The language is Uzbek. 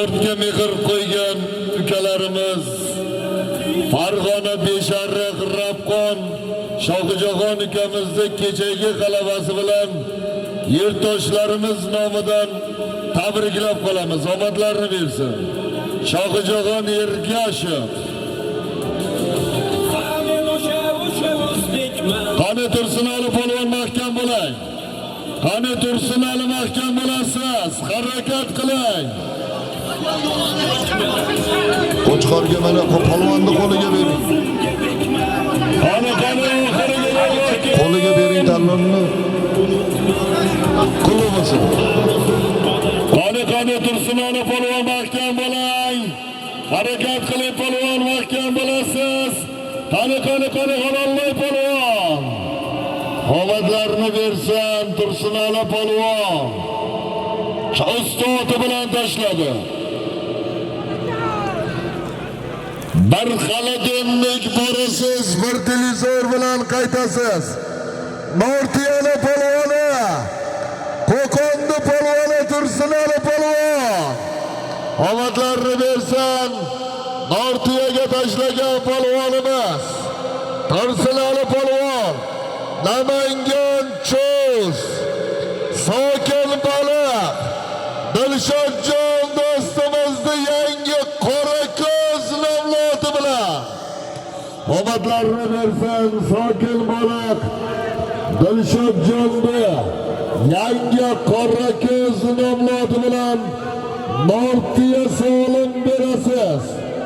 Sportga mehr qo'ygan ukalarimiz Farg'ona Beshariq Rabqon Shohijahon ukamizni kechagi g'alabasi bilan yurtdoshlarimiz nomidan tabriklab qolamiz. Omadlarni bersin. Shohijahon Ergashev. Men o'sha o'sha o'zbekman. Qani Tursunali polvon, mahkam bo'ling. Qani Tursunali, mahkam bo'lasiz. Harakat qiling. Qo'chqorga mana polvonni qo'liga bering. Qani, qani, oxiriga mahkam. Qo'liga bering tallonni. Qulluq bo'lsin. Qani, qani, Tursunali polvon, mahkam bo'ling. Harakat qiling, polvon, mahkam bo'lasiz. Qani, qani, qani, halollay, polvon. Omadlarni bersin Tursunali polvon. Ustoti bilan tashladi. Bir xolodilnik borasiz, bir televizor bilan qaytasiz. Nortiyani polvoni, Qo'qonni polvoni Tursunali polvon. Omadlarni bersin. Nortiyaga tashlagan polvonimiz Tursunali polvon. Namangan Chust. Sokin baliq. Dilshodjon do'stimizni yangi Qorako'z nomloti bilan. Omadlarni bersin Sokin baliq. Dilshodjonni yangi Qorako'z nomloti bilan Nortiya sog'lim berasiz.